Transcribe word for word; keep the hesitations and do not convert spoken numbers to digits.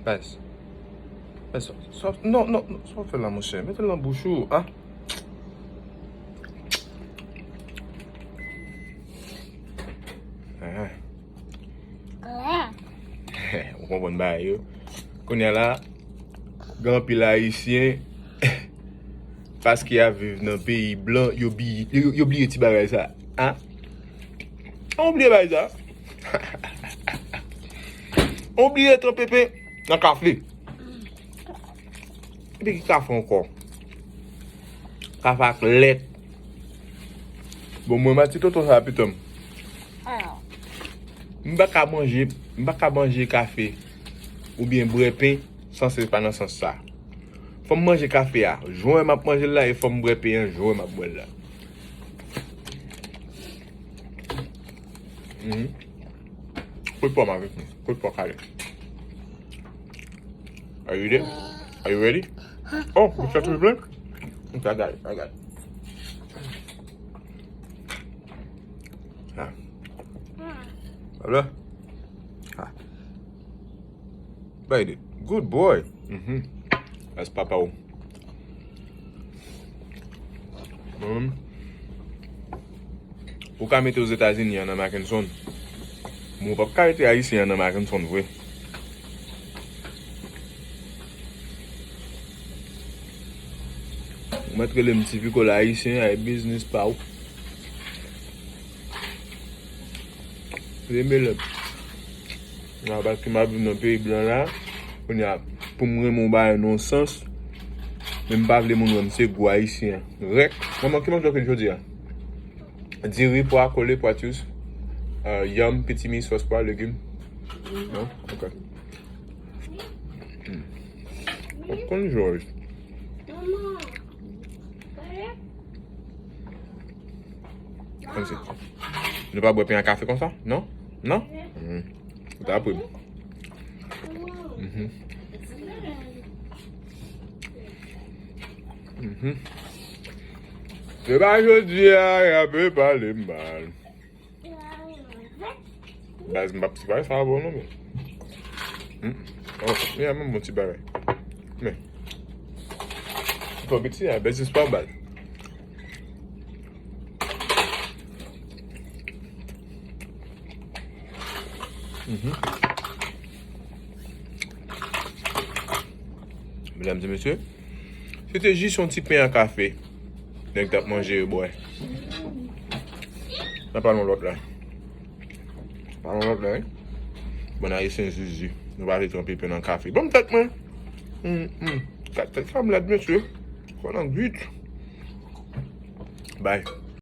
Baz. Baz, sa, sa, non, non, non, sa w fè la, monchè? Mete l nan bouch ou, a. Ah. Ou konprann bagay yo. Kounye a la, gen anpil Ayisyen, paske y ap viv nan peyi blan, yo bi-, yo, yo bliye ti bagay sa. A? An bliye bagay sa. An bliye tranpe pen nan kafe. Epi ki kafe ankò? Kafe ak lèt. Bon, mwen, mati tonton sa pitan m. M pa ka manje, m pa ka manje kafe oubyen bwè pen san se pa nan sans sa. Fò m manje kafe a. Jan m ap manje l la, e fò m bwè pen an jan m ap bwè l la. Mhm. Kout pòm avèk nou. Kout pòm kale. Are you there? Are you ready? Oh, you got to play? Okay, I got it. I got it. Ah. Voilà. Ah. Bite it. Good boy. Mhm. That's papa. Mwen menm, ou ka mete Ozetazini an nan Mackenson, men ou p ap ka mete Ayisyen an nan Mackenson vre. Ou mèt rele m ti pikol ayisyen, ay biznis pa w. Rele m. Nan, paske m ap viv nan peyi blan la, kounye a, pou m renmen yon bagay nan yon sans, men m pa vle moun wè m se gwo ayisyen. Rèk. Manman, ki manje w fè jodi a? Diri, pwa, kole, pwa tyouz, euh, yanm, pitimi, sòs pwa, legim. Non? Ok. Hmm. Ou konn Jòj. Kòmsi. Nou pa bwè pen ak kafe konsa? Non? Non? Mhm. Ou ta apre m. Mhm. Mhm. Se pa jodi a, y ap pale m mal. Baz, m p ap ti bagay sa bon non, men. Hmm. Oh, men, men bon ti bagay. Men. Twò piti a, bèzis pa bal. Mhm. Medam e mesye, se te jis yon ti pen ak kafe nèg t ap manje e bwè. N a pale yon lòt la. Pale yon lòt la, wi. Bon, Ayisyen zizi. Nou pa vle tranpe pen nan kafe. Ban m tèt mwen. Hmm, hmm. Tèt, tèt sa m lèd, mesye. Fò nan gwit. Bay.